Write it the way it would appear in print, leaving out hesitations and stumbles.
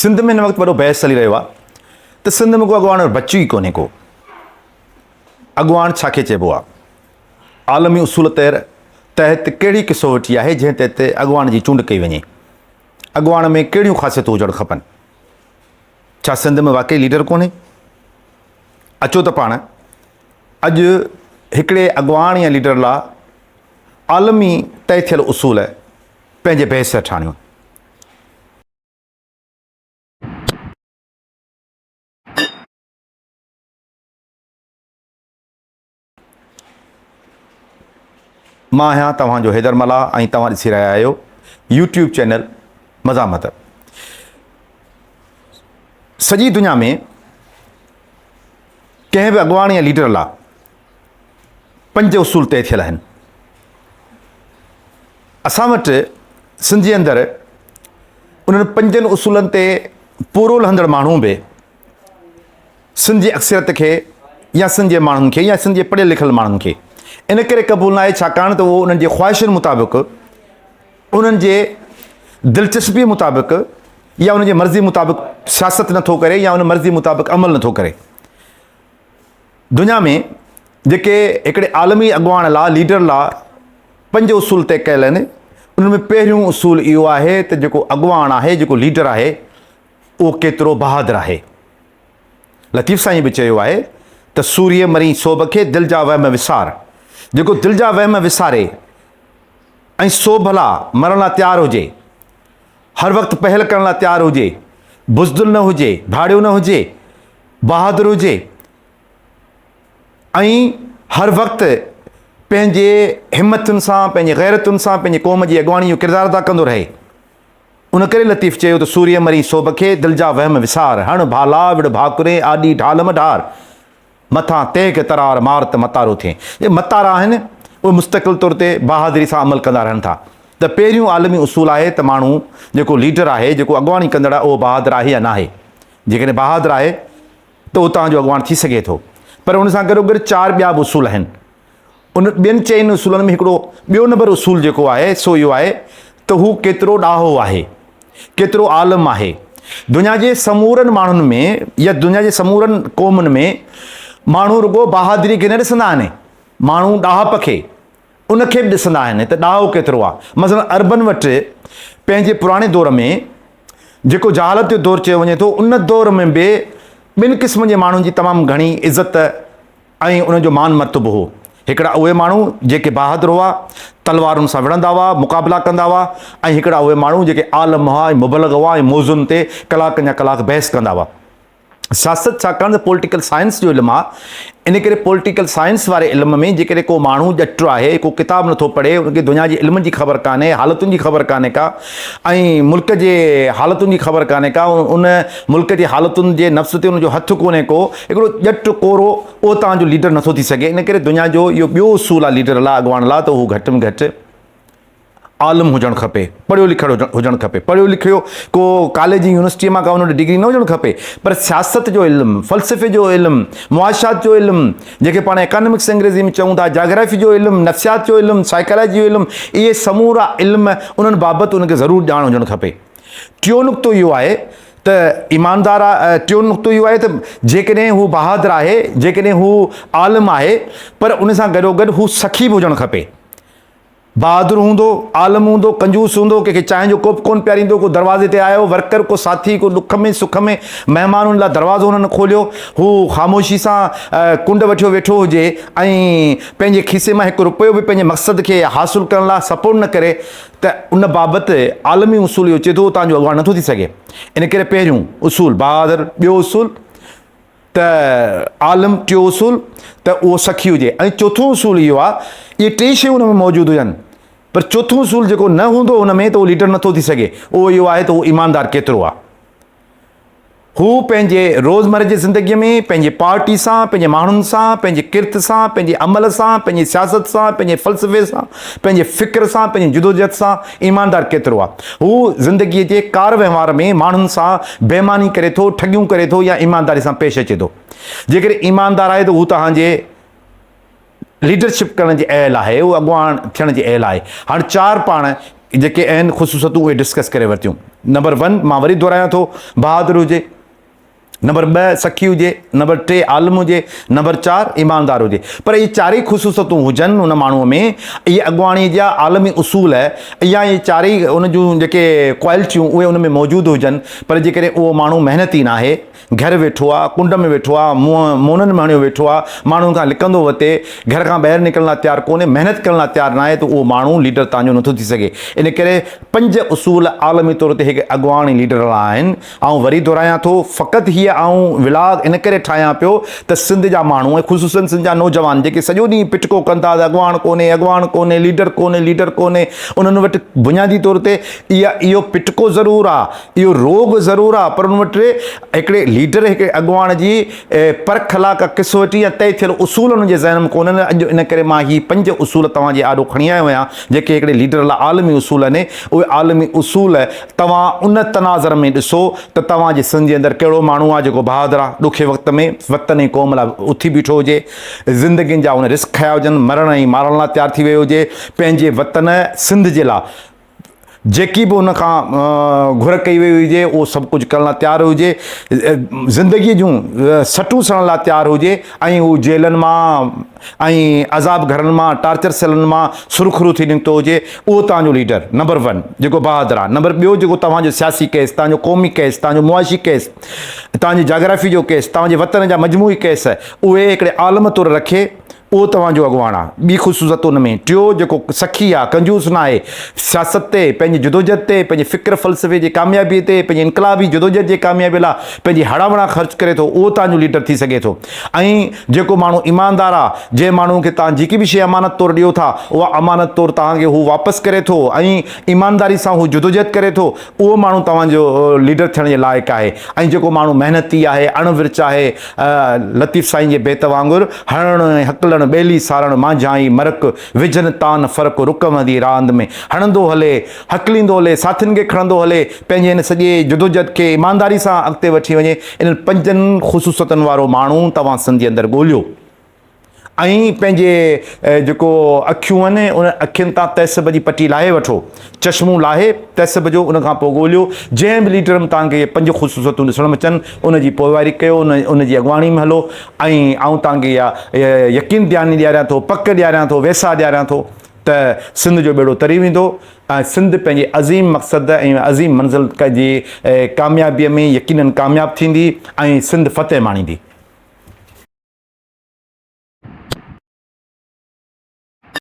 سنڌ ۾ هن وقت وڏو بحث هلي رهيو آهي ته سنڌ ۾ ڪو اڳواڻ بچيو ئي ڪونهي ڪو. اڳواڻ ڇا کي چئبو آهي؟ عالمي اصول تحت ڪهڙي ڪسوٽي آهي جنهن تحت اڳواڻ جي چونڊ ڪئي وڃي؟ اڳواڻ ۾ ڪهڙيون خاصيتون هجڻ کپن؟ ڇا سنڌ ۾ واقعي ليڊر ڪونهي؟ اچو ته پاڻ اڄ هڪڙي اڳواڻ يا ليڊر لا عالمي طئي ٿيل اصول پنهنجي بحث هيٺ آڻيون. مان آهيان توهان جو حيدر ملاح ۽ توهان ڏسي رهيا آهيو يوٽيوب چينل مزاحمت. سڄي دنيا ۾ ڪنهن به اڳواڻ يا ليڊر لا پنج اصول طئي ٿيل آهن. اسان وٽ سنڌ جي اندر انهن پنجن اصولن تي پورو لهندڙ ماڻهو به سنڌ جي اڪثريت کي يا سنڌ جي ماڻهن کي يا سنڌ جي پڙهيل لکيل ماڻهن کي ان ڪري قبول ناهي ڇاڪاڻ ته اهو انهن جي خواهشن مطابق انهن جي دلچسپي مطابق يا انهن جي مرضي مطابق سياست نٿو ڪري يا ان مرضي مطابق عمل نٿو ڪري. دنيا ۾ جيڪي هڪڙي عالمي اڳواڻ لا ليڊر لا پنج اصول طئي ڪيل آهن انهن ۾ پهريون اصول اهو آهي ته جيڪو اڳواڻ آهي جيڪو ليڊر آهي اهو ڪيترو بهادر آهي. لطيف سائين به چيو آهي ته سوريء مرين سوڀ کي دل جا وهم وسار. جيڪو دل جا وهم وساري ۽ سوڀ لا مرڻ لا تيار هجي، هر وقت پهل ڪرڻ لا تيار هجي، بزدل نه هجي، ڀاڙيو نه هجي، بهادر هجي ۽ هر وقت پنهنجي همٿن سان، پنهنجي غيرتن سان پنهنجي قوم جي اڳواڻي جو ڪردار ادا ڪندو رهي. ان ڪري لطيف چيو ته سوريء مرين سوڀ کي، دل جا وهم وسار، هڻ ڀالا، وڙ ڀاڪرين، آڏي ڍال م ڍار، مٿان تيغ ترار، مار ته متارو ٿئين. جي متارا آهن، اهي مستقل طور تي بهادري سان عمل ڪندا رهن ٿا. ته پهريون عالمي اصول آهي ته ماڻهو جيڪو ليڊر آهي، جيڪو اڳواڻي ڪندڙ آهي، اهو بهادر آهي يا ناهي. جيڪڏهن بهادر آهي ته اهو توهان جو اڳواڻ ٿي سگهي ٿو. پر ان سان گڏوگڏ چار ٻيا به اصول آهن. ان ٻين چئن اصولن ۾ هڪڙو ٻيو نمبر اصول جيڪو آهي سو اهو آهي ته هو ڪيترو ڏاهو آهي، ڪيترو عالم آهي. دنيا جي سمورن ماڻهن ۾ يا دنيا جي سمورن قومن ۾ ماڻهو رڳو بهادري کي نه ڏسندا آهن، ماڻهو ڏاهپ کي ان کي به ڏسندا آهن ته ڏاهو ڪيترو آهي. مثلاً عربن وٽ پنهنجي پراڻي دور ۾ جيڪو جهالت جو دور چيو وڃي ٿو ان دور ۾ به ٻن قسمن جي ماڻهن جي تمام گهڻي عزت ۽ انهن جو مان مرتبو هو. هڪڙا اهي ماڻهو جيڪي بهادر هئا، تلوارن سان وڙهندا هئا، مقابلا ڪندا هئا ۽ هڪڙا اهي ماڻهو جيڪي عالم هئا ۽ مبلغ هئا ۽ موضوعن تي ڪلاڪن جا ڪلاڪ بحث ڪندا هئا. سياست ڇاڪاڻ ته پوليٽيڪل سائنس جو علم آهي، ان ڪري پوليٽيڪل سائنس واري علم ۾ جيڪڏهن ڪو ماڻهو ڄٽ آهي، ڪو ڪتاب نٿو پڙهي، ان کي دنيا جي علمن جي خبر ڪانهي، حالتن جي خبر ڪانهي ڪا ۽ ملڪ جي حالتن جي خبر ڪانهي ڪا، ان ملڪ جي حالتن جي نفس تي ان جو هٿ ڪونهي ڪو، هڪڙو ڄٽ ڪورو اهو توهان جو ليڊر نٿو ٿي سگهي. ان ڪري دنيا جو اهو ٻيو اصول آهي ليڊر لاء، اڳواڻ لاء ته اهو گهٽ ۾ گهٽ عالم هجڻ کپي، پڙهيو لکيل هجڻ کپي. پڙهيو لکيو ڪو ڪاليج يونيورسٽيء مان ڪا ان وٽ ڊگري نه هجڻ کپي، پر سياست جو علم، فلسفي جو علم، معاشيات جو علم، جنهن کي پاڻ ايڪانامڪس انگريزي ۾ چئون ٿا، جاگرافي جو علم، نفسيات جو علم، سائيڪالاجي جو علم، اهي سمورا علم انهن بابت ان کي ضرور ڄاڻ هجڻ کپي. ٽيون نقطو اهو آهي ته ايماندار ٽيون نقطو اهو آهي ته جيڪڏهن هو بهادر آهي، جيڪڏهن هو عالم آهي، پر ان سان گڏوگڏ هو سخي به هجڻ کپي. بهادر هوندو، عالم هوندو، ڪنجوس هوندو، ڪنهن کي چانهه جو ڪوپ ڪونه پياريندو، ڪو دروازي تي آيو، ورڪر، ڪو ساٿي، ڪو ڏک ۾ سک ۾ مهمان ان لاء دروازو هن نه کوليو، هو خاموشي سان ڪنڊ وٺيو ويٺو هجي ۽ پنهنجي کيسي مان هڪ رپيو به پنهنجي مقصد کي حاصل ڪرڻ لاء سپورٽ نه ڪري ته ان بابت عالمي اصول اهو چئي ٿو اتان جو اڳواڻ نٿو ٿي سگهي. ان ڪري پهريون اصول بهادر، ٻيو اصول ته عالم، ٽيون اصول ته اهو سخي هجي ۽ چوٿون اصول اهو آهي اهي ٽي شيون ان ۾ موجود هجن پر چوٿون اصول جيڪو نه هوندو ان ۾ ته اهو ليڊر نٿو ٿي سگهي اهو اهو آهي ته اهو ايماندار ڪيترو آهي. هو پنهنجي روزمره جي زندگيء ۾ پنهنجي پارٽي سان، پنهنجي ماڻهن سان، پنهنجي ڪرت سان، پنهنجي عمل سان، پنهنجي سياست سان، پنهنجي فلسفي سان، پنهنجي فڪر سان، پنهنجي جدوجهد سان ايماندار ڪيترو آهي. هو زندگيء جي ڪار وهنوار ۾ ماڻهن سان بيماني ڪري ٿو، ٺڳيون ڪري ٿو يا ايمانداري سان پيش اچي ٿو. جيڪڏهن ايماندار آهي ته هو توهان جي ليڊرشپ ڪرڻ جي اهل آهي، هو اڳواڻ ٿيڻ جي اهل آهي. هاڻ چار پاڻ جيڪي آهن خصوصيتون اهي ڊسڪس ڪري ورتيون. نمبر ون مان وري دهرايان ٿو بهادر هجي، نمبر 2 سخي هجي، نمبر 3 عالم هجي، نمبر 4 ايماندار هجي. پر اهي چارئي خصوصيتون هجن ان ماڻهوء ۾ اهي اڳواڻيء جا عالمي اصول يا اهي چارئي ان جون جيڪي ڪوالٽيون اهي ان ۾ موجود هجن پر جيڪڏهن اهو ماڻهو محنتي ناهي، گهر ويٺو آ، ڪنڊ ۾ ويٺو آ، منهن مونن ۾ هڻيو ويٺو آ، ماڻهن کان لڪندو وتي، گهر کان ٻاهر نڪرڻ لاء تيار ڪونهي، محنت ڪرڻ لاء تيار ناهي ته اهو ماڻهو ليڊر تان جو نٿو ٿي سگهي. ان ڪري پنج اصول عالمي طور تي هڪ اڳواڻ ۽ ليڊر لاء آهن. آئون وري دهرايان ٿو، فقط هيء آئون ولاگ ان ڪري ٺاهيان پيو ته سنڌ جا ماڻهو ۽ خصوصاً سنڌ جا نوجوان جيڪي سڄو ڏينهن پٽڪو ڪن ٿا ته اڳواڻ ڪونهي، اڳواڻ ڪونهي، ليڊر ڪونهي، ليڊر ڪونهي، انهن وٽ بنيادي طور تي اها اهو پٽڪو ضرور آ، اهو روڳ ضرور آ پر ان وٽ هڪڙي ليڊر هڪڙي اڳواڻ جي پرک لا ڪا ڪسوٽي يا طئي ٿيل اصول انهن جي ذهن ۾ ڪونهن. اڄ ان ڪري مان هي پنج اصول توهان جي آڏو کڻي آيو آهيان جيڪي هڪڙي ليڊر لا عالمي اصول آهن. اهي عالمي اصول توهان ان تناظر ۾ ڏسو ته توهان جي سنڌ جي اندر ڪهڙو ماڻهو آ جيڪو بهادر آ، ڏکي وقت ۾ وطن ۽ قوم لا اٿي بيٺو هجي، زندگين جا هن رسڪ کنيا هجن، مرڻ ۽ مارڻ لا تيار ٿي ويو هجي، پنهنجي وطن سنڌ جي لا جيڪي به ان کان گهر ڪئي وئي هجي اهو سڀ ڪجهه ڪرڻ لاء تيار هجي، زندگيء جون سٽون سهڻ لاء تيار هجي ۽ هو جيلن مان ۽ عذاب گهرن مان ٽارچر سيلن مان سرخرو ٿي نڪتو هجي اهو توهان جو ليڊر نمبر ون جيڪو بهادر آهي. نمبر ٻيو جيڪو توهان جو سياسي ڪيس، توهان جو قومي ڪيس، توهان جو معاشي ڪيس، توهان جي جاگرافي جو ڪيس، توهان جي وطن جا مجموعي ڪيس اهي هڪڙي عالم طور رکي اهو توهان جو اڳواڻ آ. ٻي خصوصيت ان ۾ ٽيو جيڪو سخي آ، ڪنجوس ناهي، سياست تي، پنهنجي جدوجھد تي، پنهنجي فڪر فلسفي جي ڪاميابي تي، پنهنجي انقلابي جدوجھد جي ڪاميابي لا پنهنجي هڙان وڙان خرچ ڪري ٿو، اهو توهان جو ليڊر ٿي سگهي ٿو. ۽ جيڪو ماڻهو ايماندار آ، جنهن ماڻهو کي توهان جيڪي به شيء امانت طور ڏيو ٿا، اها امانت طور توهان کي هو واپس ڪري ٿو ۽ ايمانداري سان هو جدوجھد ڪري ٿو، اهو ماڻهو توهان جو ليڊر ٿيڻ جي لائق آهي ۽ جيڪو ماڻهو محنتي آهي، اڻ ورچ آهي، لطيف سائين جي بيت وانگر، هڻڻ ۽ هڪلڻ، ٻيلي سارڻ، مانجهان ئي مرڪ، وجهن تان فرق، رڪ وهندي راند ۾. هڻندو هلي، هڪليندو هلي، ساٿين کي کڻندو هلي، پنهنجي هن سڄي جدوجھد کي ايمانداري سان اڳتي وٺي وڃي، انهن پنجن خصوصيتن وارو ماڻهو توهان سنڌ جي اندر ڳوليو. ۽ پنهنجي جيڪو اکيون آهن ان اکين تان تعصب جي پٽي لاهي وٺو، چشمون لاهي تعصب جو ان کان پوء ڳوليو، جنهن به ليڊر ۾ توهان کي اهي پنج خصوصيتون ڏسڻ ۾ اچن ان جي پوئواري ڪيو، ان جي اڳواڻي ۾ هلو ۽ آئون توهان کي اها يقين دهاني ڏياريان ٿو، پڪ ڏياريان ٿو، ويساهه ڏياريان ٿو ته سنڌ جو ٻيڙو تري ويندو ۽ سنڌ پنهنجي عظيم مقصد ۽ عظيم منزل جي ڪاميابي ۾ يقينن ڪامياب ٿيندي ۽ سنڌ فتح ماڻيندي.